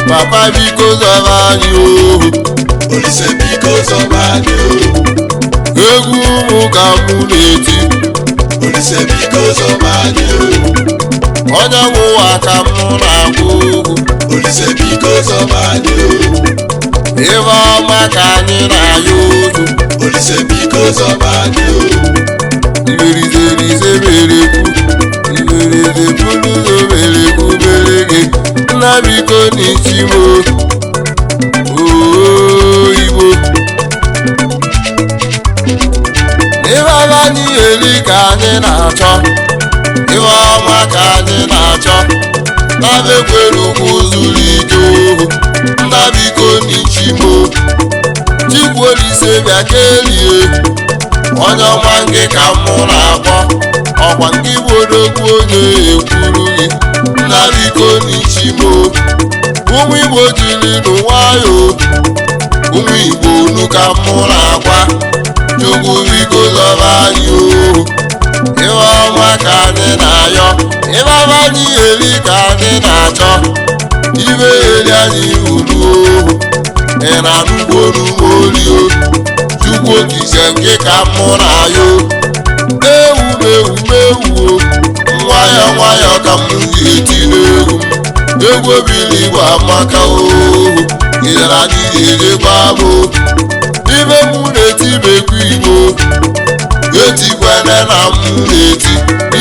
Papa biko zọba anyị ooo. Olise biko zọba anyị ooo. Egwu ụmụ ka mụ na-eti. Olise biko zọba anyị ooo. Onye nwụwa ka mụ na-agwụ ogwu. Olise biko zọba anyị ooo. Ife ọma ka anyị na-ayọ ozu. Olise biko zọba anyị ooo. Iberizerize merekwu. Iberize buluzo merekwu merege. Nna biko n'Ichimo. Ooo Igbo. Ife ọma anyị eri ka anyị na-achọ. Ife ọma ka anyị na-achọ. Nnabekwere ugwu zuru ike ohu. Nna biko n'Ichimo. Chikwu Olise bịa kelie. Onye ọma nke ka mụ na-akpọ. Ọkwa nke bụ odogwu onye ekwuru gị. Nna biko n'Ichimo. Ụmụ Igbo jiri nụ nwayọ. Ụmụ Igbo unu ka mụ na-agwa. Chukwu biko zọba anyị ooo. Ife ọma ka anyị na-ayọ. Ife ọma anyị eri ka anyị na-achọ. Ibe eri anyị uru ooo. Ị na-anụgbo n'ụmụ Chukwu okike nke ka mụ na-ayọ. Ewu mewu mewu o. Nwayọ nwayọ ka m ga-eti n'egwu m. Egwu obili Igbo amaka ooo. Ịdara anyị ga-ejekwa bụ. Ibe mụ na-eti bekwu Igbo. Etikwene na m na-eti.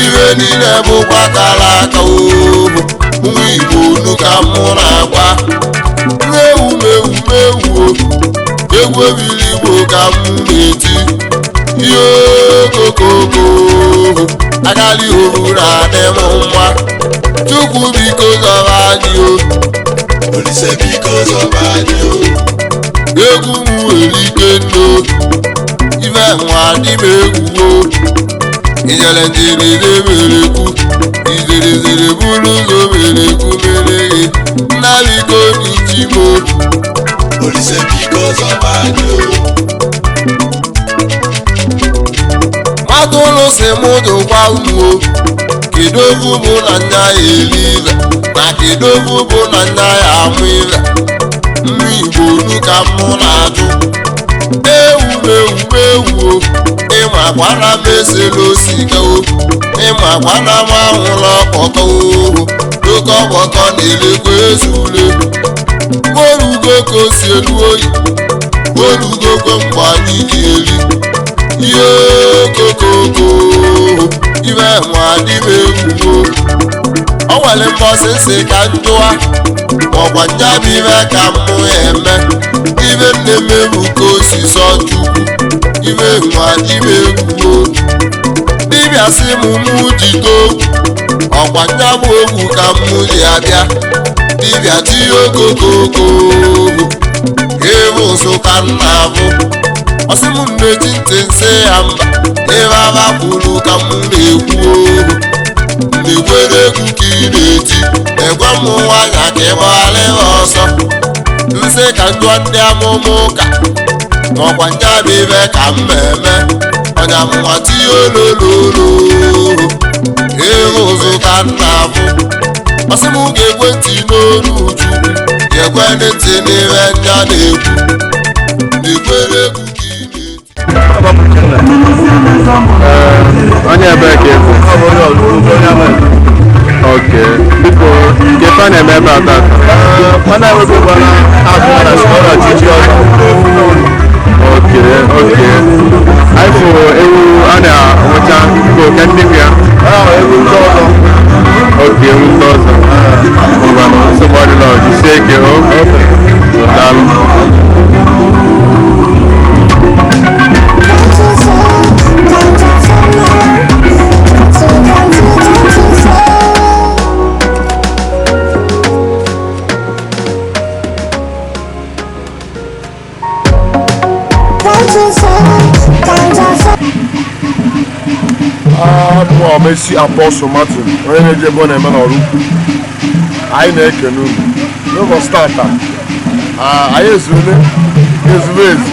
Ibe niile bụkwa kara aka ooo. Ụmụ Igbo unu ka mụ na-agwa. Ewu mewu mewu o. Egwu obili Igbo ka m na-eti. Ihe okokoko agali oru na-adị m mma. Chukwu biko zọba anyị o. Olise biko zọba anyị o. Egwu m nwere ike nno. Ife nwa dị m egwu o. Ijele njereze merekwu. Izerezere buru ụzọ merekwu mereghe. Nna biko n'Ichimo. Olise biko zọba anyị o. Mmadụ ụlụ si mụ dụkwa unu o. Kedu ofu bụ na nya ya eri ive? Na kedu ofu bụ na nya ya amụ ive? Mmụ Igbo unu ka mụ na-ajụ. Ewu mewu mewu o. Ịma kwana m esela osika o. Ịma kwana m anwụla ọkpọkọ o. Oke ọkpọkọ na-elekwa ezule. Orugo ka o si elu oyi. Orugo kwe mgbe anyị ji eri. Ihe okokoko ibe nwa dị m egwu o. O nwere mbọsị nsị ka njụwa. Ọkwa njabụ ibe ka mụ eme. Ibe nne m ebu ka o si sọ Chukwu. Ibe nwa dị m egwu o. Dibịa sị m mụ jide ogwu. Ọkwa njabụ ogwu ka mụ ji abịa. Dibịa tinye okokoko. Ịbụ Nsụka nna abụ. Ọsị m mmechi ntị nsị ya mba. Ebe aba kwuru ka m na-ekwu ooo. Nnekwere egwu ka ị na-eti. Egwe m nwanya ka ị gbagharị ha ọsọ. Nsị ka njụọ ndị amụma ụka. N'ọkwa njabụ ibe ka m eme. Ọnya mụnwa tinye olololo. Ịhụ ụzụ ka m na-abụ. Ọsị m ga-ekwe ntị n'olu Chukwu. Ga-ekwe ntị n'ihe ndị a na-ekwu. Nnekwere egwu ka ị na-eti. Onye ebee ka ị bụ? Ok, biko nke fa na-eme ebe a tata? Ok, ok. Anyị fụrụ ewu a na-anwụcha bụ oke ndị nwe ya. Ok, ewu ndị ọzọ. Ngwanụ, nsogbu adịla, jisie ike o. Daalụ. Abụ Mercy Apostle Martin, onye na-eje ebe ọ na-eme n'ọrụ ukwu. Anyị na-ekene unu n'ụbọchị tata. Anyị ezule ezuru ezu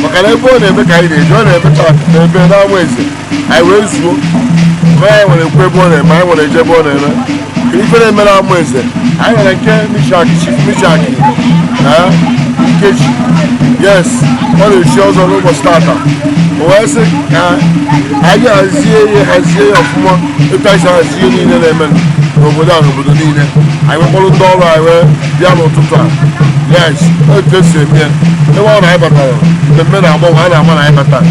maka na ebe ọ na-eme ka anyị na-eje, ọ na-eme tata n'ebe n'ama eze anyị wee zuo. Mgbe anyị nwere ekwu ebe ọ na-eme, anyị nwere eje ebe ọ na-eme. Ka ife na-eme n'ama eze, anyị nwere nke Mishak, Chief Mishak na Nkechi. Yes, ọ na-echi ọzọ n'ụbọchị tata. O wee sị ka anyị hazie ihe, hazie ya ọfụma etu anyị si hazie ihe niile na-eme n'obodo a, n'obodo niile. Anyị wee kpọrọ ndị ọrụ anyị wee bịa n'ụtụtụ a. Yes, otu esi eme ya, ebe ọ na anyị batara, mmemme na-agbanwe, a na-ama na anyị batara.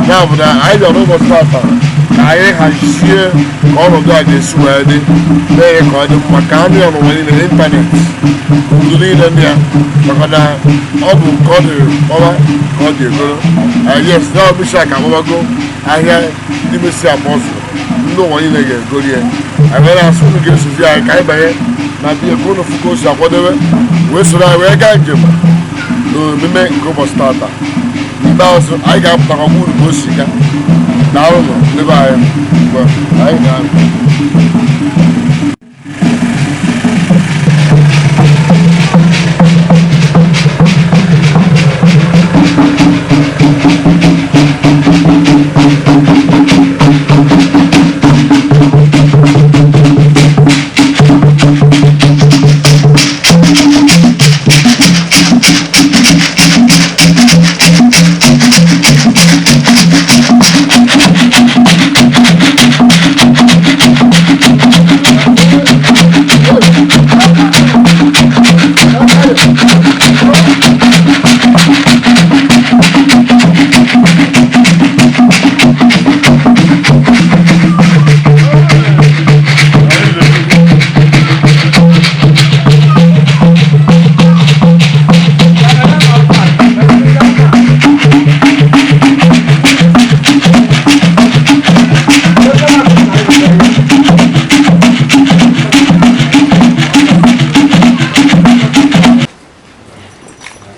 Ya bụ na anyị bịara n'ụbọchị tata ka anyị hazie ka ọnọdụ a ga-esi wee dị, mee ka ọ dị mma, ka anụ ya n'ụwa niile, n'ịntanetị, obodo niile ndị ya, maka na ọ bụ nke ọ dịrị ọma ka ọ dị egoro. Yes, na Mishak agbabago ahịa ndị Mercy Apostle, ndị ụwa niile ga-egori ya. Anyị wee na-asị unu ga-esozi anyị ka anyị banye na biya ka unu fụ ka o si akwadebe, wee soro anyị wee gaa njem n'omume nke ụbọchị tata. N'ikpeazụ, anyị ga-apụtakwa gwa unu ka o si gaa. Daalụnụ ndị be anyị. Mgbe anyị ga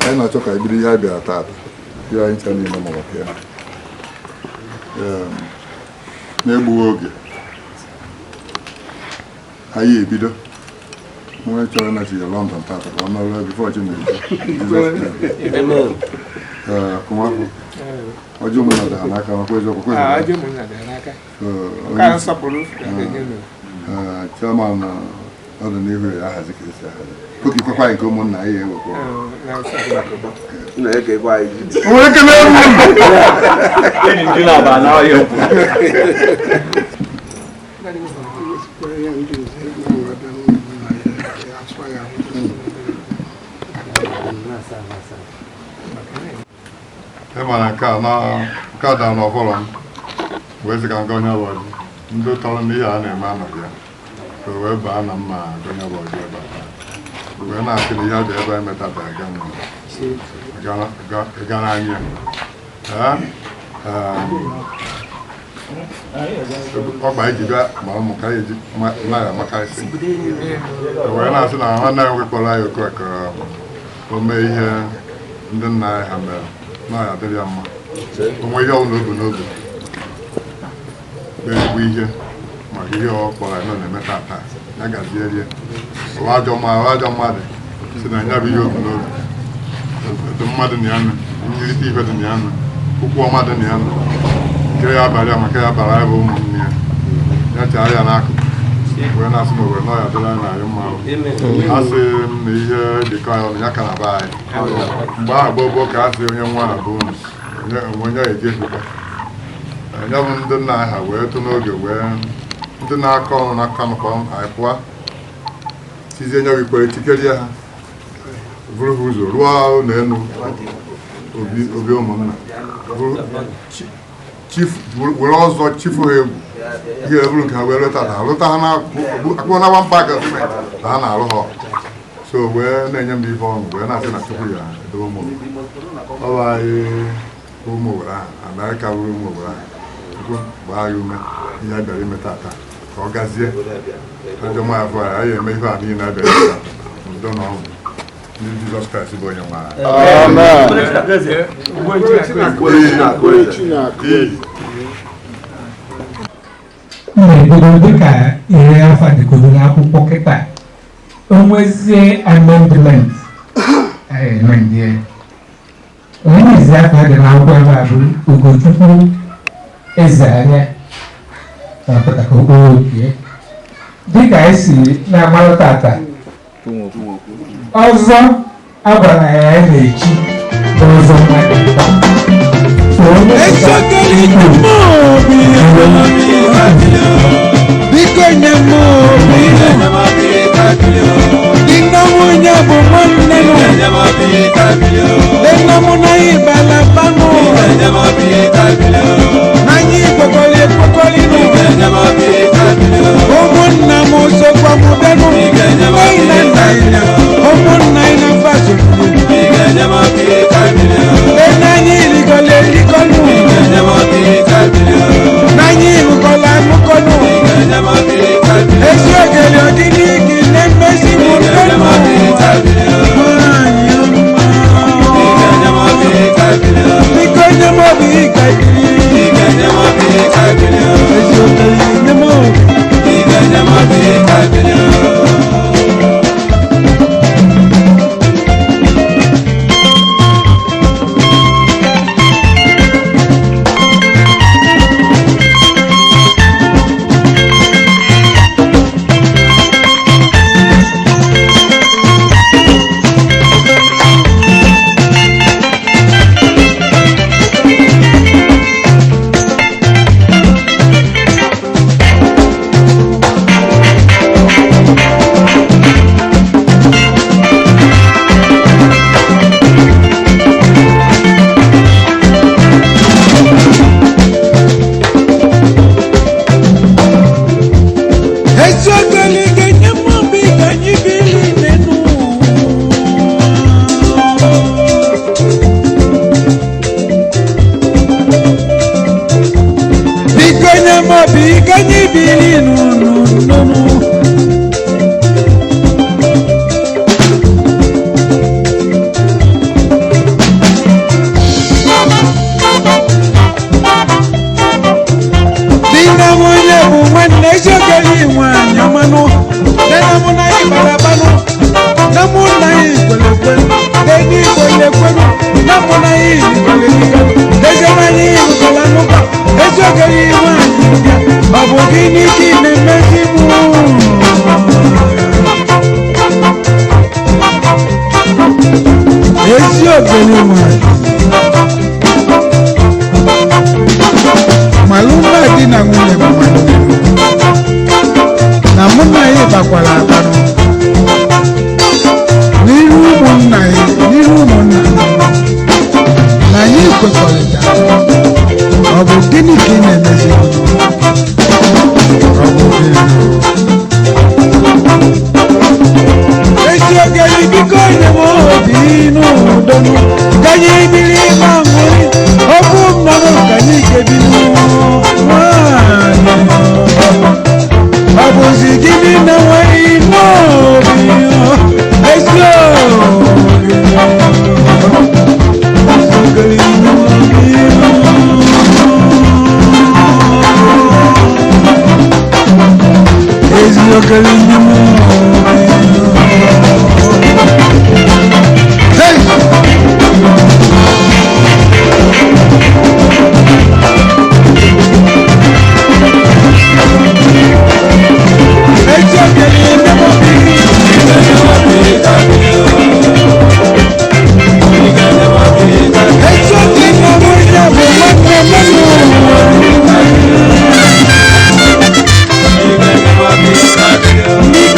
Anyị na-achọ ka anyị bido ihe anyị bịara taata, ihe anyị ncha niile ma maka ya. N'egbughị oge, anyị ebido. Onye chọrọ ịnachi ya London taata ka ọ nọrọ before chi na-eji. Ee, kụmafọ ọjọọ ụmụnna dara n'aka, makwa eziokwu kwa eziokwu. Ee, chairman ọdịnihu ya ahazi ka esi ahazi oke ikwekwa anyị nke ụmụnna anyị ewekwa. Nwere ekele unu. Ị ma na nke a na nke a dara n'ọfọrọ m wee sị ka nke onye bụ ọjị ndị tọrọ n'ihe a na-eme anọghị ya ka o wee baa na mma nke onye bụ ọjị ebe a wee na-asị na ihe a dị ebe a emetabara gara anyị ya. Ee, ọkpa anyị ji bịa ma ụmụ ka anyị eji naghị amakarịsị. E wee na-asị na nwanne anyị nwoke kpọrọ anyị oku a ka o mee ihe ndị nna anyị ha mere na ya adịrị ya mma. Onwe ihe ọbụla o bu n'obi bụ ezigbo ihe maka ihe ọ kpọrọ anyị nọ na-eme tata, ya gazie rie. Ụwa ajọ mmadụ, ụwa ajọ mmadụ si na ya bụ ihe o bu n'obi dị mmadụ na ya nụ, nyirịta ife dị na ya nụ, ụkwụ ọma dị na ya nụ, nke ya abalị a maka ya bara ya bụ ụmụnne ya, ya chaa ya n'akụkụ wee na-asị na owere na ọ ya dịrị anyị na anyị mma. A sị m na ihe dịkọ ya ọnụ ya ka na be anyị mgbe ahụ gboo gboo ka a sị onye nwa na be unu onye onye eji efukwa ya bụ ndị nna anyị ha wee tụ n'oge wee ndị na-akọ ọnụ n'aka nụkwa anyị pụọ tizie nye ikwere tikerie ha buru ha ụzọ rụọ ụlọ elu obi obi ụmụnna buru chifu were ọzọ chifu ha egwu ihe eburu nke ha wee lụta ha lụta ha na akpụkpọ na one pack of cement na ha na-arụ ha. So wee na-enye m ife ọṅụ wee na-asị na Chukwu ya edobe m ọ bụ anyị ụmụ owere ahụ anaghị ka bụrụ ụmụ owere ahụ. Chukwu gbaa anyị ume ihe a bịara ime tata ka ọ gazie. Ajọ nwa afọ a anyị eme ife a niile a bịara ime tata n'udo na ọṅụ. Ndị Jizọs Kraịst bụ onye nwe anyị. Amen. M na-ebido dịka ire afa dịgodo n'akwụkwọ kịta onwezie amendment amendie onye izi afa dị n'akwụkwọ ebe a bụ Ugochukwu Ezeanya na-apụta ka okporo okie dịka anyị si na-amalụ tata ọzọ a gwara ya anyị na-echi bụ ọzọ mmadụ. So onye pụta Biko nye m obi, di na nwunye bụ nwanne m, di na mụ na ịbala banụ, na anyị kwekọrọ ekwekọrọ nụ, ụmụnna m sokwa m bịanụ, nne na nna ya, ụmụnna ya na faso, di na anyị rigọlọ erigọlụ, na anyị rụkọlọ anụkọnụ. Ezi ogele ọdịnihu gị na-emezi m nnụnụ. Nwanyị ọma. Biko nye m obi ka ibili. Ezi ogele nye m obi. Ezi ogele ga-enye m obi ka anyị biri n'enu ụwa. Biko nye m obi ka anyị biri n'unu. Di na nwunye bụ nwanne, ezi ogele nwanyị ọmanụ, di na mụ na anyị gbara agbanụ, na mụ na anyị kwere ekwe, eni kwere ekwenụ, na mụ na anyị kwere ekwe, ezi na anyị rụkọrọ anụkọ, ezi ogele nwanyị bịa, ọ bụ gịnị ka ị na-emezi mụ? Ezi ogele nwanyị malụmba di na nwunye bụ nwanne na mụ na ya bakwara abanụ n'iru ụmụnna ya, n'iru ụmụnna na anyị kwekọrịtara. Ọ bụ gịnị ka ị na-emezi? Ọ bụ gịnị? Ezi ogele biko nye m obi n'udo ka anyị biri ma ṅụrị okwu mmanụ ka anyị ga-ebi nwanyị. Ọ bụzi gịnị na nweghị n'obi? Ezi ogele, ezi ogele nye m obi. Ezi ogele nye m obi. Hey! Ezi ogele nye m obi. Ezi ogele nye m obi bụ nwanne m.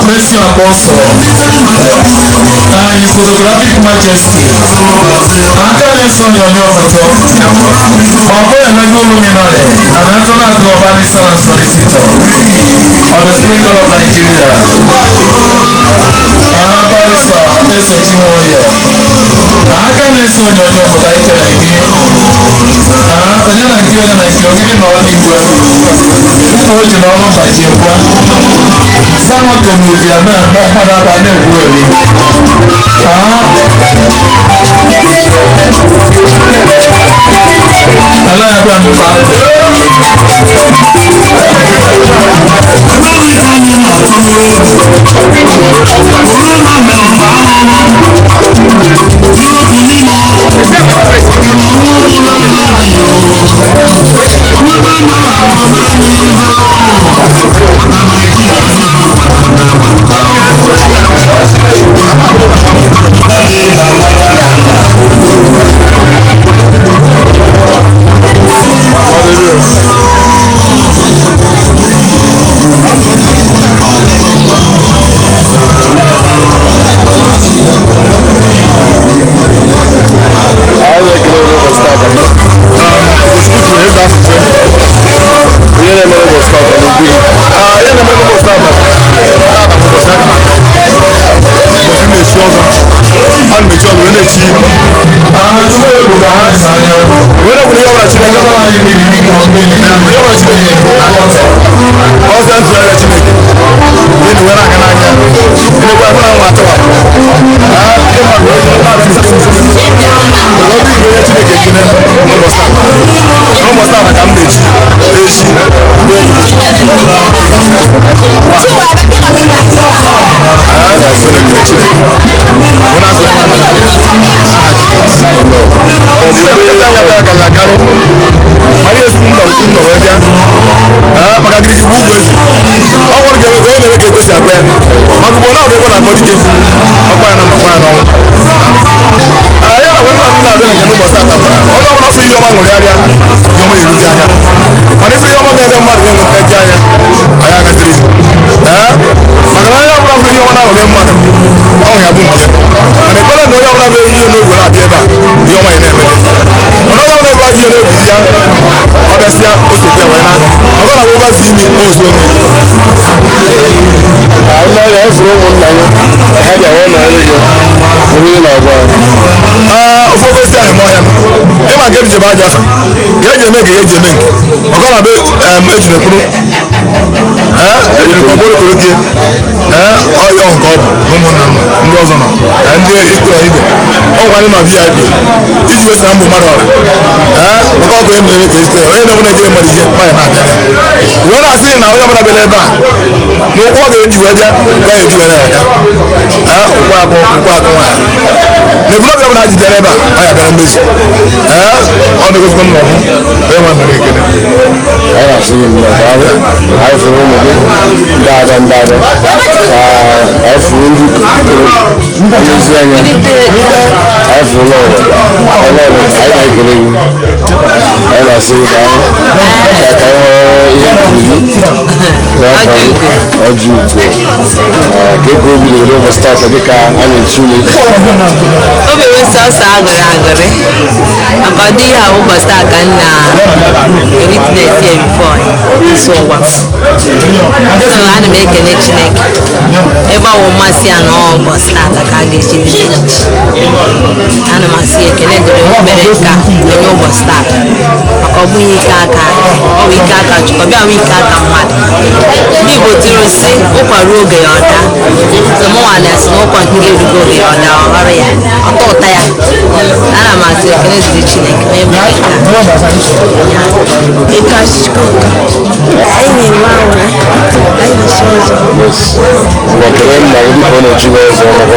Mercy Apostle and His Photographic Majesty. Aka na-eso onyonyo foto ọkụ emego luminary na National Barrister and Solicitor of the Supreme Court of Nigeria. Barrister Eze Chinwoye. Aka na-eso onyonyo foto anyị kere gị. Onye na nke onye na nke ogidi na ọrụ igwe. Nna o ji n'ọrụ mgbaji ekwe. Samoto n'ubi a na-eme mmadụ aba na-egwu eri. Ala ya bịa mba. Obi m sọsọ aṅụrị aṅụrị maka ọ dịghị ahụ ụbọchị taa ka m na-ewitness ya before nso ụwa. So ana m ekele Chineke ebe ọ bụ mmasị ya na ọ ụbọchị taata ka a ga-eji bido echichi. Ana m asị ya ekele dịrị mere nke a onye ụbọchị taata maka ọ bụghị ike aka ọ bụ ike aka Chukwu, ọ bịa bụ ike aka mmadụ. Ndị Igbo tiri sị ụkwa ruo oge ya ọ daa. So mụnwa na-asị na ụkwa nke ga-erugo oge ya ọ daa, ọ ghọrọ ya, ọtọ ụta ya. Ana m asị ekele dịrị Chineke onye mere nke a. Anyị na-enwe aṅụrị, anyị na-esi ọzọ. Ekele nna gị dịka ọ na-echi gị ọzọ maka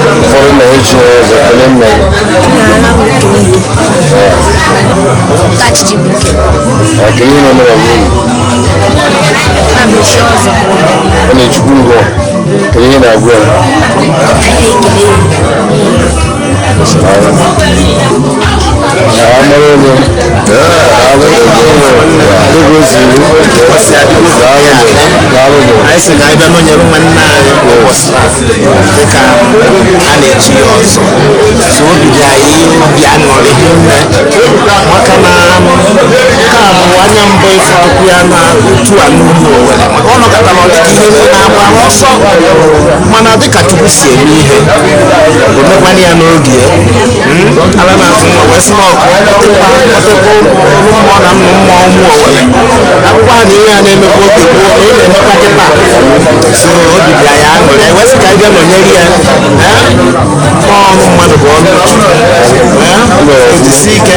na ụfọdụ na-echi ya ọzọ. Ekele nna gị. Ekele ihe na-emere gị. Ọ na-echukwu ụgwọ. Kedu ihe na-agwa ya? Anyị sị ka anyị bịa nọnyere nwanne anyị ụbọchị dịka a na-echi ya ọzọ. So obi dị anyị obi aṅụrị hinne maka na nke a bụ anya mbụ ịfụ akwụ ya na otu a n'ugwu Owere, maka ọ nọkọtara ọdịka ihe niile na-agba ọsọ, mana dịka Chukwu si eme ihe, o mekwana ya n'oge ya. Ala na-atụ nwa wee sị na ọkụ ọtụtụ mmụọ na nnụ mmụọ ụmụ Owere akwụkwọ a na ihe a na-emekwa oge gboo na ị na-emekwa kịta. So obi dị anyị aṅụrị, anyị wee sị ka anyị bịa nọnyere ya. Ọrụ mmadụ bụ ọrụ Chukwu. Ojisi ike.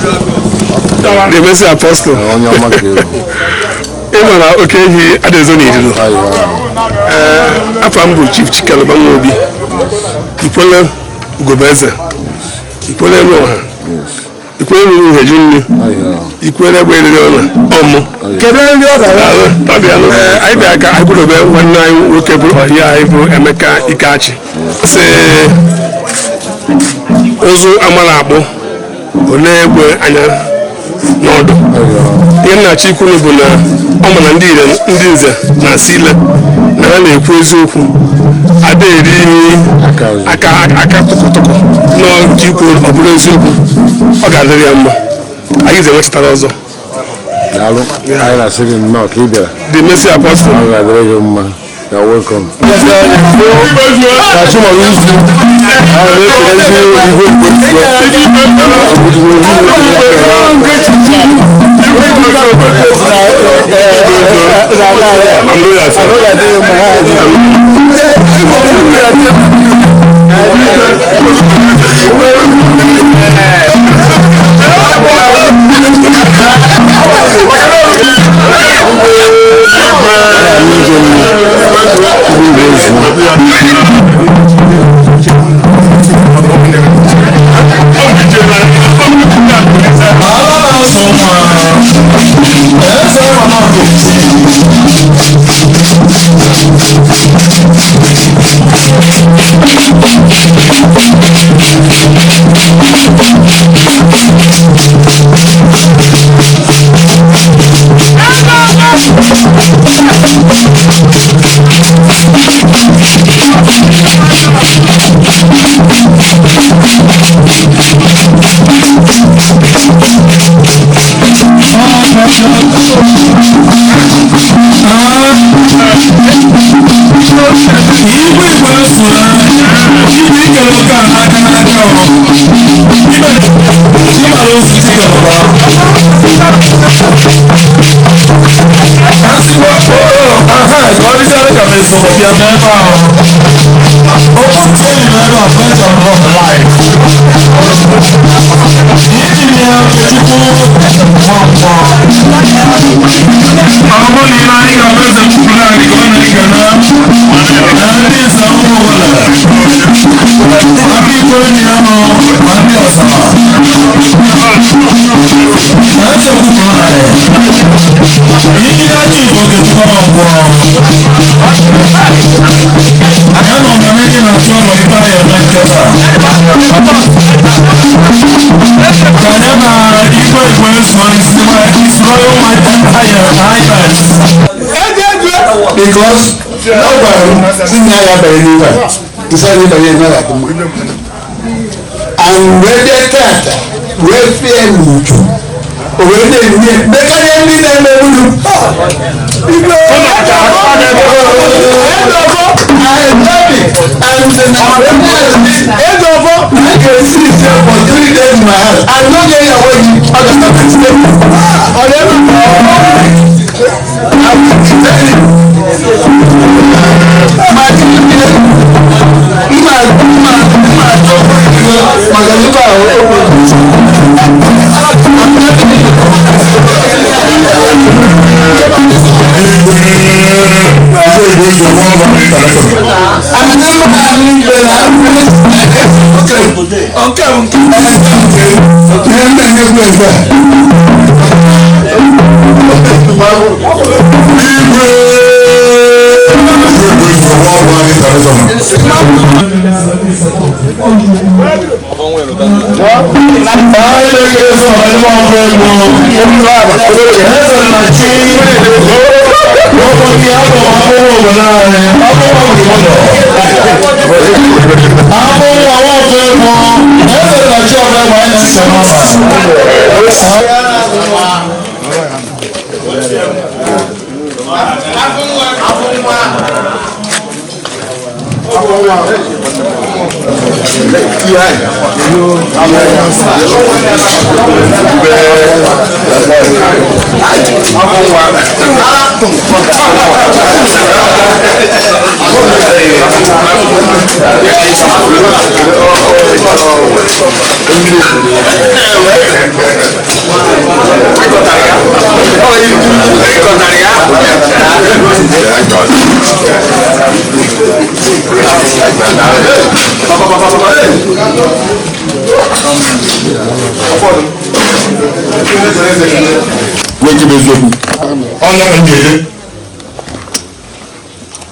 The Mercy Apostle. Ị mara oke ehi adịghị n'iriro. Afọ m bụ Chief Chikeluba Nwobi, Ikwele Ugobeze, Ikwele Nwoha, Ikwele ruru uheju nri, Ikwele egbe eriri ọna ọmụ. Kedu nri ọ gara? Ọbịanụ. Anyị bịara ka anyị kwudobe nwanne anyị nwoke bụ ọhịa anyị bụ Emeka Ikeachi. Sị ụzụ amara akpụ ole egbe anya n'ọdụ. Ihe nna Chikwunu bụ na ọ ma na ndị ire ndị nze na-asị ile na ha na-ekwu eziokwu, ada eri aka aka tụkụtụkụ n'ọchị ikwu ọ bụrụ eziokwu, ọ ga-adịrị ya mma. Anyị ga-enwechatara ọzọ. Daalụ, anyị na-asị gị nnọọ ka ị bịara. The Mercy Apostle. Ọ ga-adịrị gị mma. You're welcome. Because n'ọgwara m nna ya banye n'ife a nsọ dị banye n'ụlọ akụ mma and wee dee tata wee fie n'uju o wee na-enye mekarịa ndị na-eme uru. I can see it for 3 days in my house. I no get your way. I just have to stay. Ọ dị mma. Maka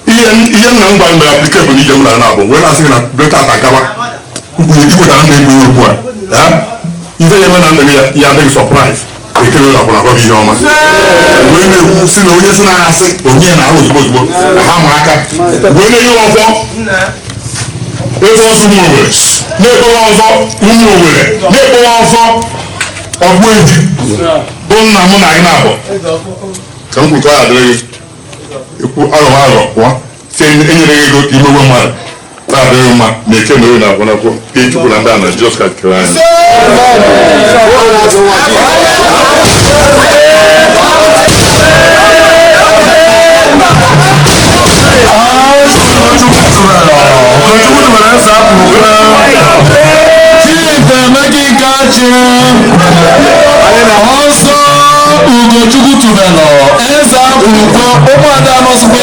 Ihe nna m gwara mere aplikebụl n'ije m na na-abụ wee na-asị gị na beta ata gawa nkwuru ikwetara nna egbu okwu a ife ya eme na nna gị ya adịghị sọpraịz ekele ụlọ akwụna gị ihe ọma wee na-ekwu si na onye si na-asị onye na-ahụ ozugbo ozugbo na ha ma aka wee na-enye ọkwọ ebe ọzọ ụmụ Owere na-ekpewe ọzọ ụmụ Owere na-ekpewe ọzọ ọgbụ eji bụ nna mụ na gị na-abụ ka m kwukọ ya adịrị gị ekwu aghọ aghọ pụọ si enyere gị ego ka imewe mmadụ na-adịghị mma na eke na oyi na akwụnakwụ ka Chukwu na ndị a na Jizọs Kraịst kere anyị. Ọsọ Ugochukwu tubelu eze akwụkwọ ụmụada anọsụkwa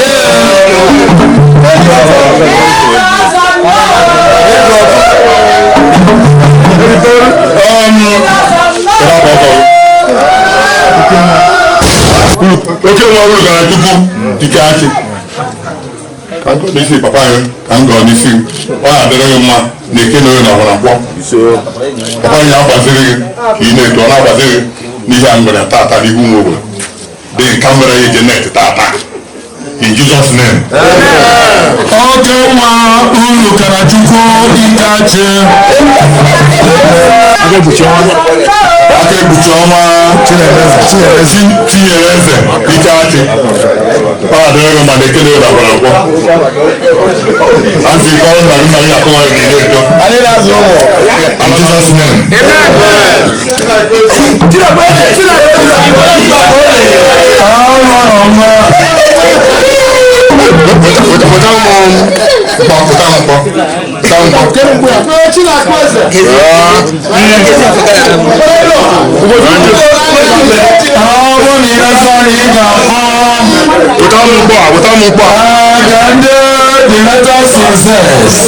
Oke nwa uru gara Chukwu ike achị ka m gọọ n'isi papa ya ka m gọọ n'isi ọ na-adịrị gị mma na eke na oyi na ọhụrụ akwọ papa ya agbaziri gị ka ị na-eto ọ na-agbaziri gị n'ihe a nwere tata n'ihu nwa obodo dị ka mere ya eje net tata in Jesus name. Oke nwa uru gara Chukwu ike achị aka ekpuchi ọnwa Chinyere eze ike achị ọ na-adịrị gị mma na eke na oyi na ọhụrụ akwọ asị ka ọ nna gị nna gị akọwa gị na-eto in Jesus name.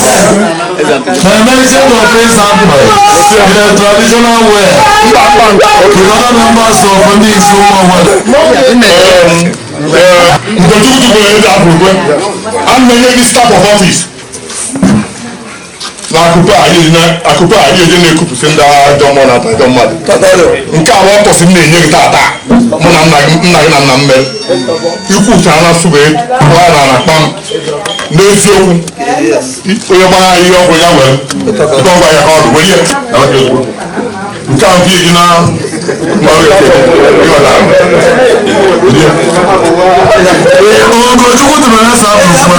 The mention of example in the traditional way with other members of ndị isi ụmụ Ugochukwu tubelu eze afụrụkwe a na-enye gị staff of office na akụkọ a ihe na-ekupụsị ndị ajọ mmụọ na ajọ mmadụ nke a bụ ọtọsị m na-enye gị tata mụ na nna gị na nna m mere ikwuchara na sụba ya na akpa m n'eziokwu onye gbara ihe ọgwụ ya were nke ọgwa ya ka ọ dị were ya na ozugbo nke a nke iji na Ugochukwu tubelu eze afụrụkwe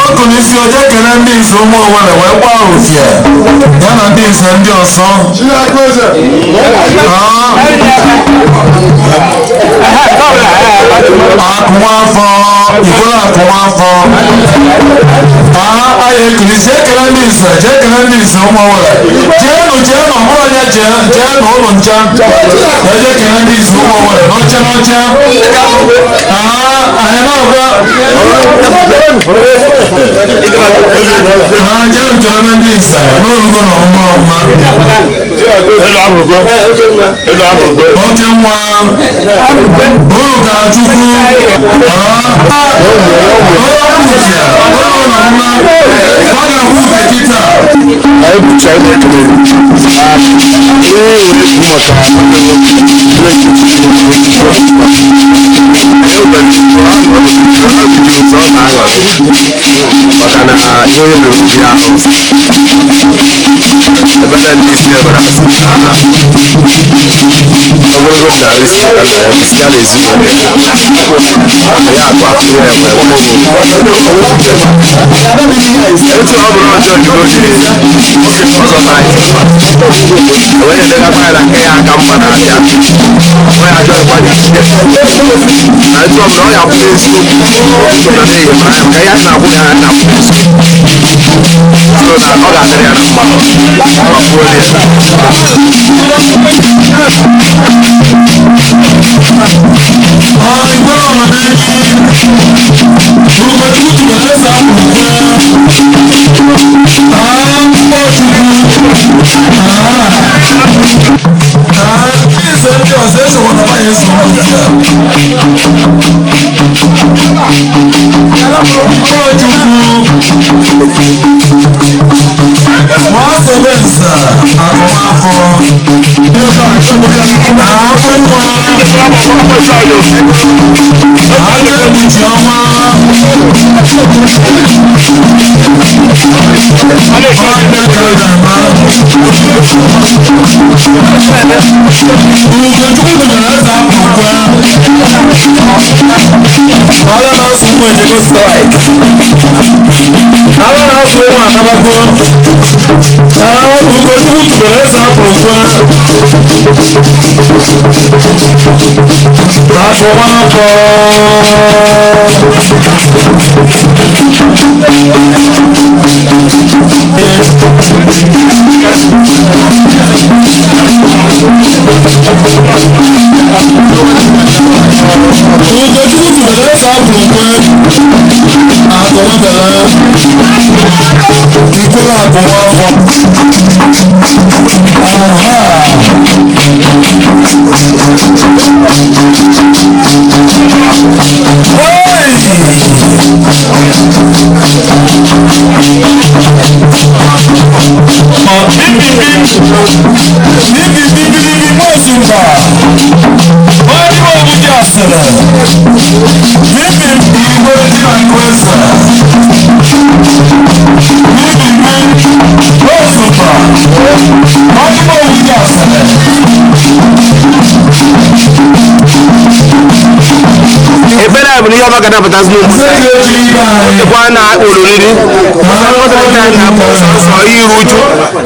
ọkụ n'isi oje kele ndị nze ụmụ Owere wee gbaa ofie ya na ndị nze ndị ọzọ akụnwafọ ikwere akụnwafọ anyị ekirisi ekele ndị nze jee kele ndị nze ụmụ Owere jeenụ jeenụ ọbụrụ onye jee jeenụ ụlọ ncha eje kele ndị nze ụmụ Owere n'oche n'oche.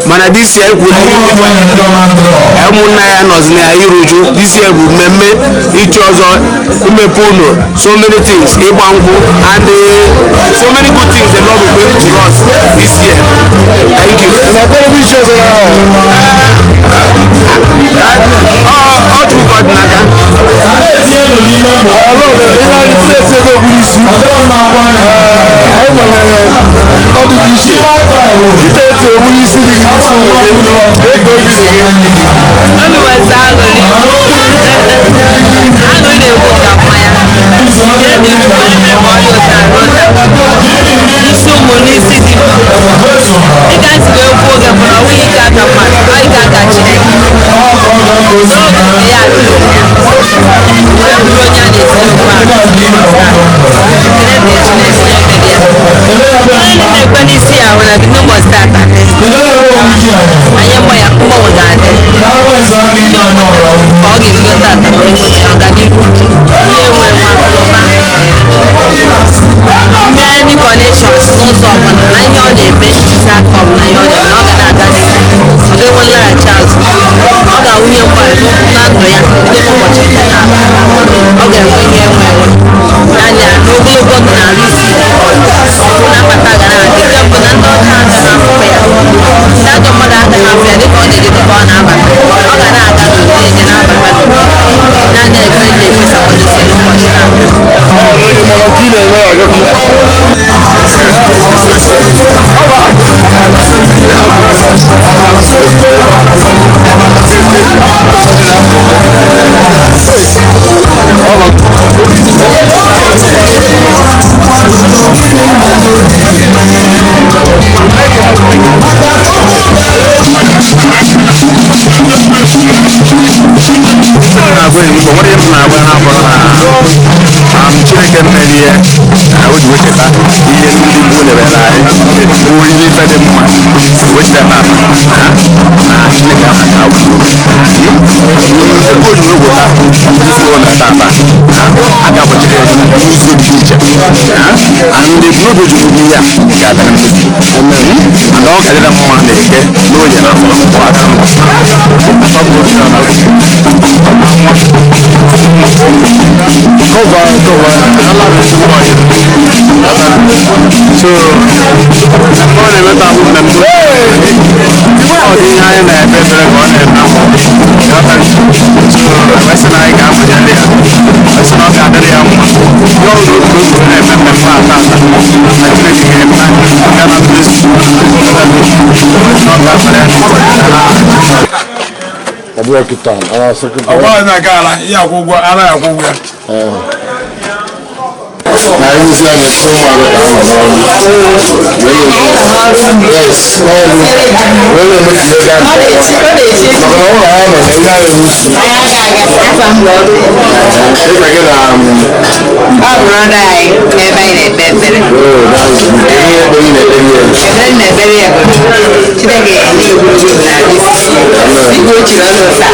Mana this year ụmụnna ya nọzi na ya iru uju. This year bụ mmemme ichi ọzọ, imepe ụlọ, so many things, ịgba nkwụ and so many good things the Lord will bring to us this year. Thank you. Ọ chukwu ka ọ dị n'aka. Ọ ga-enwe ihe enwe enwe. Chineke mmeri ya na o ji wecheta ihe ndị gboo debere anyị bụ ihe ife dị mma wecheta tata na Chineke amaka ebe o ji wee weta ife ọ na tata a ga-agbachiri ya n'ụzọ dị iche and ebumnobi o ji wee ya ga-abịa na mmezu and ọ ga-adịra mma na eke n'oye na afọ ọ aga cover. So ọ na-emeta ahụ mmemme ọ dị ihe anyị na-ekpe ekpere ka ọ na-eme so wesị na anyị ga-amanyere ya wesị na ọ ga-adịrị ya mma ihe ọrụ otu otu na-eme mmemme a tata na Chineke ga-eme ga na mmezu wesị na ọ ga-abara ya. Ọ bụrụ kịta ara sekụndịrị. Ọ bụrụ na ala ihe akwụ ụgwọ anaghị akwụ ụgwọ ya. Na anyị si anyị tụ mmadụ ka a nọ n'ọrụ yes n'ọrụ wee na-eme ka ihe gaa nke ọma maka na ụlọ ha nọ na ihe anyị wusu dịka gị na Ọ bụrụ na anyị n'ebe anyị na-ekpe ekpere. Ihe ekpere ị na-ekpere ya. Ekpere m na-ekpere ya bụ Chineke ga-enye ya ogologo ndụ na ahụ isi ike. Dịka o chiri ọzọ taa,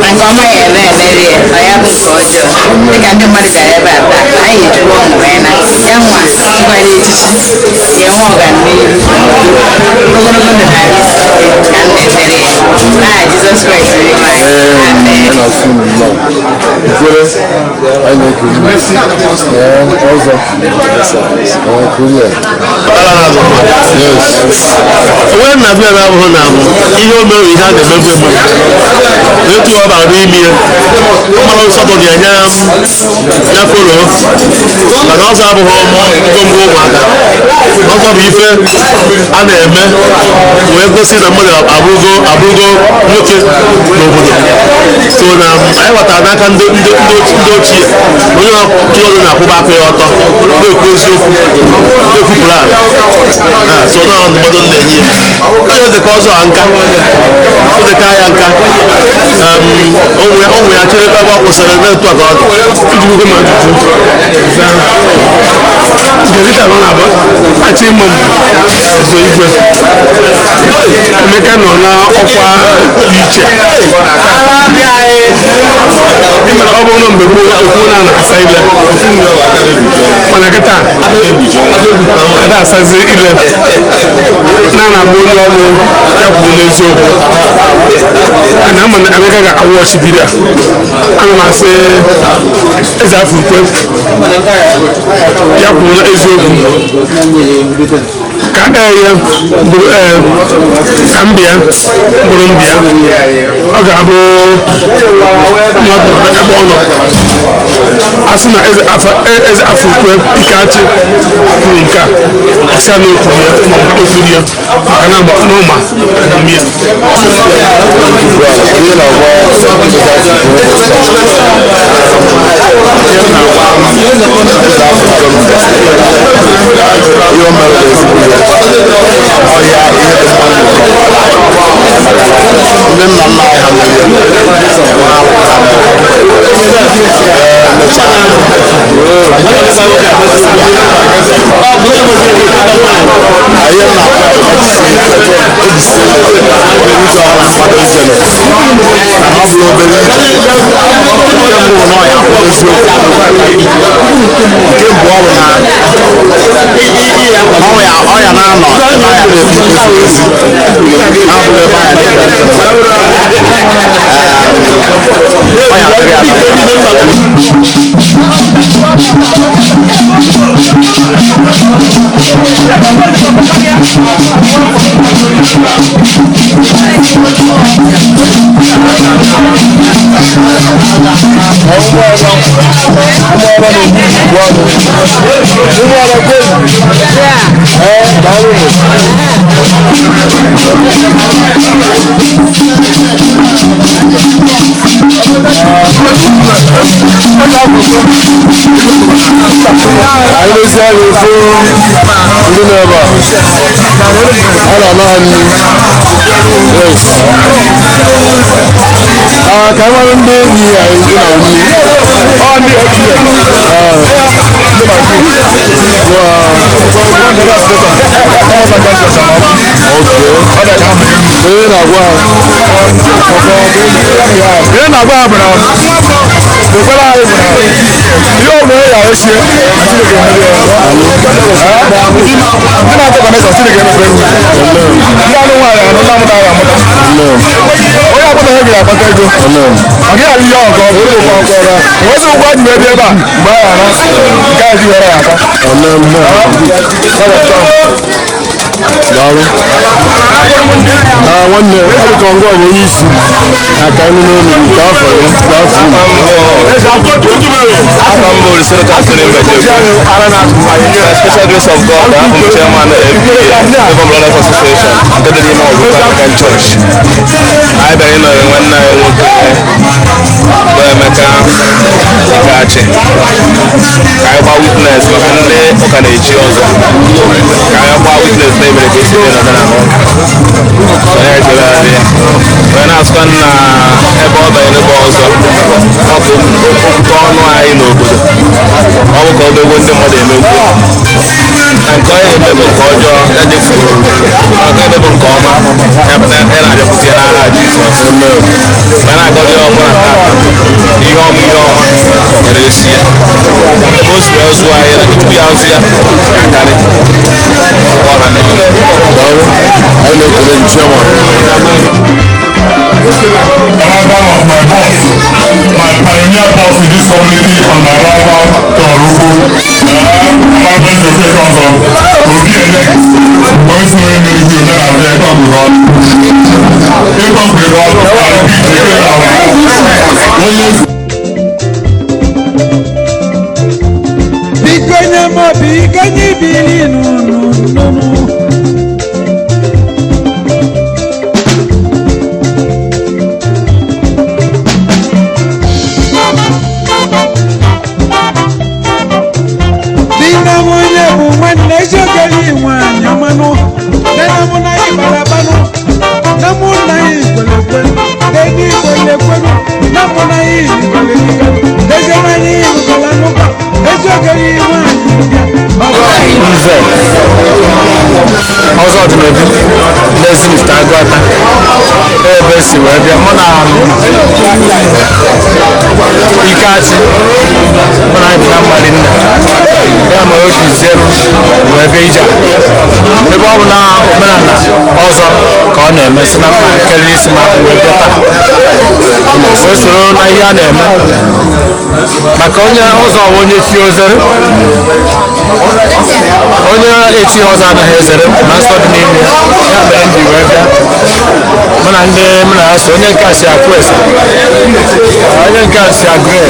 ma nke ọma ya eme emere ya, ọ ya bụ nke ọjọọ. Dịka ndị mmadụ bịara ebe a taa, anyị ejuru ọṅụ wee na ya nwa nkwanye echichi ya enwe ọganihu ogologo ndụ na ahụ isi ike ka m na-ekpere ya. N'aha Jizọs Kraịst Onyenwe anyị. Amen. Ikwere anyị na-ekele ọzọ kurie. Yes. Onwe nna bịa na abụghị na ihe o mere ihe a na-emebu emebu etu ọ bara n'ime ya mmanụ nsọtụ dị anya ya folo mana ọzọ abụghị ngwongwo ụmụaka ọzọ bụ ife a na-eme wee gosi na mmadụ abụrụgo nwoke n'obodo so na anyị ghọtara n'aka ndị ochie onye na-atụ ọrụ na-akwụba aka ya ọtọ na-ekwu eziokwu na-ekwupụrụ ala so na ndụmọdụ m na-enye ya onye dịka ọzọ a nka ọ dịka ya nka onwe ya chere ebe ọ kwụsịrị na-etu a ka ọ dị iji gwugo m ajụjụ zaa nke dịka nọ na-abụ achọ ịma m ọzọ igwe Emeka nọ n'ọkwa dị iche ịmara ọ bụrụ na mgbe gboo okwu na na-asa ile mana kịta ada asazi ile na na-agba onye ọrụ ya kwuru n'eziokwu ana ama na Emeka ga-awụ ọchịbiri a ana m asị eze afọ ukwe ya kwuru n'eziokwu ka ee ya bụrụ ee ka m bịa bụrụ m bịa ọ ga-abụ mmadụ ebe ọ nọ a sị na eze afọ ukwe Ikeachi kwuru nke a ọsịa na okwuru ya ma ọ bụ okwuru ya maka na agba n'ụma na ya. Ihe na-agwa ihe o mere bụ ezigbo ihe ọhịa ihe dị mma n'ụtọ ndị nna nna anyị ha mere ya ihe m na-akwa ejisi ije ọ na-akwado ije na ọ bụla obere ije nke mbụ na ọya kwụ eziokwu nke mbụ ọ bụ na ọya na-anọ ebe anya na-ekwu ezi ezi na-abụghị ebe anya na-ekpe ọya dịrị ya. Anyị lezi anya ofu ndị nọ ebe a a na-ana ha nri. Yes. Ah, ka anyị mara ndị enyi anyị ndị na nwunye. Ọ ndị ATM. Ihe na-agba ya bụ na ekwela anyị bụ na ihe ọ bụla ya echie na Chineke emere ya. Ndị na-atọ kọnekshọn Chineke emepere ego. Ndị anụ nwaanyị anụ ndị amụta ya amụta. Onye akpata ego ga-akpata ego. Maka ya ihe ọkọ ọ bụrụ ụkọ ọkọ ọra. Nwee sị ụgwọ ji wee bịa ebe a mgbe a na nke a ji were ya aka. Daalụ. Nwanne ọ dị ka ngwa bụ onye isi aka ndị n'olu nke afọ ya nke afọ unu. Aka m bụ Senator Anthony Mbejekwu. By special grace of God, I'm the chairman of APA, Labour Brothers Association, nke dị n'ime Ọgụgụ Anglican Church. Anyị bịara ịnọrọ nwanne anyị nwoke bụ Emeka Ikeachi ka anyị gbaa witness maka ndị ụka na-echi ọzọ, ka anyị gbaa witness na emere ka esi dị n'omenala ụka. Onye jere adị ya wee na-asụkwa nna ebe ọ banyere ebe ọzọ, ọ bụ okwute ọnụ anyị n'obodo, ọ bụ ka ọ bụ ndị mmadụ emegbu na nke onye emebe nke ọjọọ ya jefuru, na nke emebe nke ọma ya pụta ya na-abịakwute ya n'aha Jizọs. Ma na-agọzi ọbụla tata ihe ọma ihe ọma nyere esi ya ebe o si wee zụọ anyị na tupu ya azụ ya ga-akarị ọra n'elu. Daalụ. Anyị na-ekele gị chairman. Another of my boss, my pioneer boss in this community on my rival to Oruku, Reverend Okekonzo, Obi elect, onye onye meriri omenala Ekongwuru Ekongwuru I repeat, onye Biko nye m obi ka anyị biri n'ụnụ. Di na nwunye bụ nwanne eziokwu nwanyị ọmanụ nne na mụ na anyị bara banụ na mụ na anyị kwere ekwe eni kwere ekwenụ na mụ na anyị kwere ekwe ezi na anyị kwere n'ụka eziokwu nwanyị bịa. Nze ọzọ dị n'obi n'Ezinifite Agụata ebe si wee bịa mụ na Ikeachi mụ na anyị bụ na mmadụ nne ya mere o ji zie m wee bịa ije a. Ebe ọ bụ na omenala ọzọ ka ọ na-eme si na mma kelee isi ma wee bịa taa wee soro na ihe a na-eme maka onye ọzọ bụ onye chi ozere onye echi ọzọ anaghị ezere ma nsọ dị n'ime ya. Ya mere m ji wee bịa mụ na ndị mụ na ha so onye nke a si akụ ese onye nke a si agụ e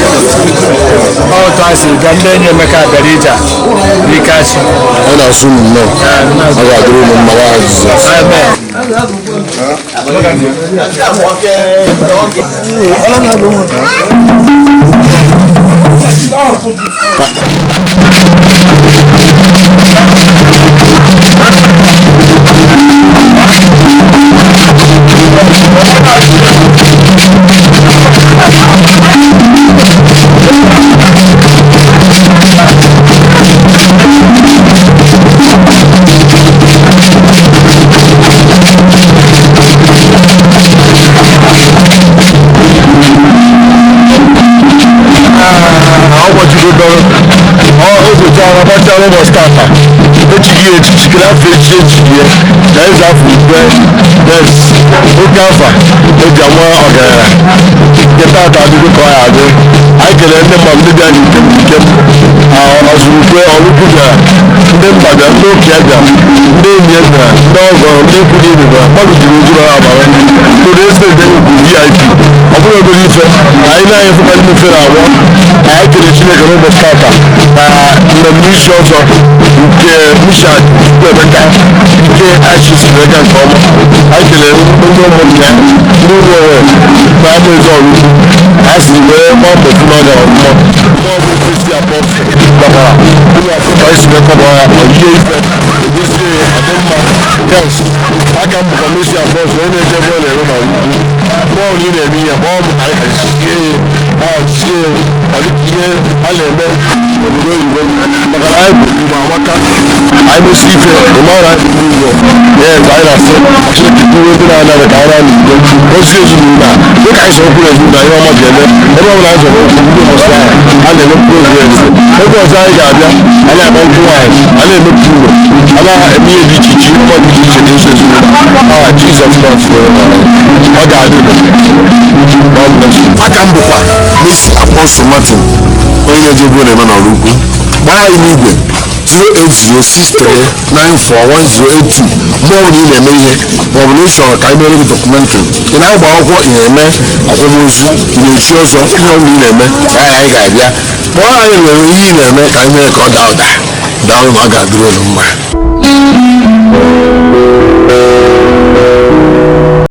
otu a si bịa ndị enyi Emeka bịara ije a n'Ikeachi. Anyị na-asụ unu nnọọ. Ọ ga-adịrị unu mma n'aha Jizọs. Amen. Ọ gbajuru dọrọ ọ ogochara gbachara ụbọchị tata echighị ya echichi kere afọ echi echighị ya na eze afọ ikpe des oke afa eji ama ọgaranya nke tata adịgo ka ọ ya adị. Anyị kelere ndị mmadụ ndị bịa n'ikem n'ikem ọzụrụkwe ọrụkwu bịara ndị mba bịara ndị okenye bịara ndị enyi ya bịara ndị ọgọ ndị ikwu na ibe bịara mmadụ juru oju na abalị toro esi ede ugwu VIP ọ bụrụ obere ife anyị na-anya fụkwa ndị mfe na-agwọ. Anyị kere Chineke n'ụbọchị tata na mmemme isi ọzọ nke Misha Chukwuemeka nke Achi siri ega nke ọma. Anyị kelere ndị ụmụnne ya ndị ụlọ onwe na ama ezi ọrụ ukwu ha siri wee gbaa mbọ fụ na ọ gara ọfụma. Ọ bụ Kristi apọstụl gbakwara ụlọ ka esi wee kọba ya ọyie ife egosie ya ọ dị mma. Yes, aka m bụkwa Messi apọstụl onye na-eje ebe ọ na-ere na ọrụ ukwu mgbe ọbụla ị na-eme ihe kpọọ m ka anyị hazie ya hazie ọ dịka ihe a na-eme obodo oyibo maka na anyị bụ Igbo amaka. Anyị mesi ife ịmara yes, anyị na-asị Chineke kwuo ndị na-anaghị ka anyị na-anọ ozi ezinụlọ a dịka anyị sọrọ kwuru ezinụlọ ihe ọma ga-eme ebe ọ bụla anyị zọrọ okwu ndị ụbọchị ahụ a na-eme progres. Oge ọzọ anyị ga-abịa, anyị agba nkwụ nwaanyị, a na-emepe ụlọ, a na-eme ihe dị iche iche, ihe ọma dị iche iche na-eso ezinụlọ aha Jizọs Kraịst. Ọ ga-adị. God bless you. Aka m bụkwa Messi Apostle Martin, onye na-eje ebe ọ na-eme n'ọrụ ukwu. Gbaa anyị n'igwe 08063941082 mgbe ọ bụla ị na-eme ihe, ma ọ bụ na ị chọrọ ka anyị mere gị documentary, ị na-agba akwụkwọ, ị na-eme akwamozu, ị na-echi ọzọ, ihe ọ bụla ị na-eme, anyị ga-abịa. Kpọọ anyị nwere ihe ị na-eme ka anyị mere ka ọ daa ụda. Daalụ na ọ ga-adịrị unu mma.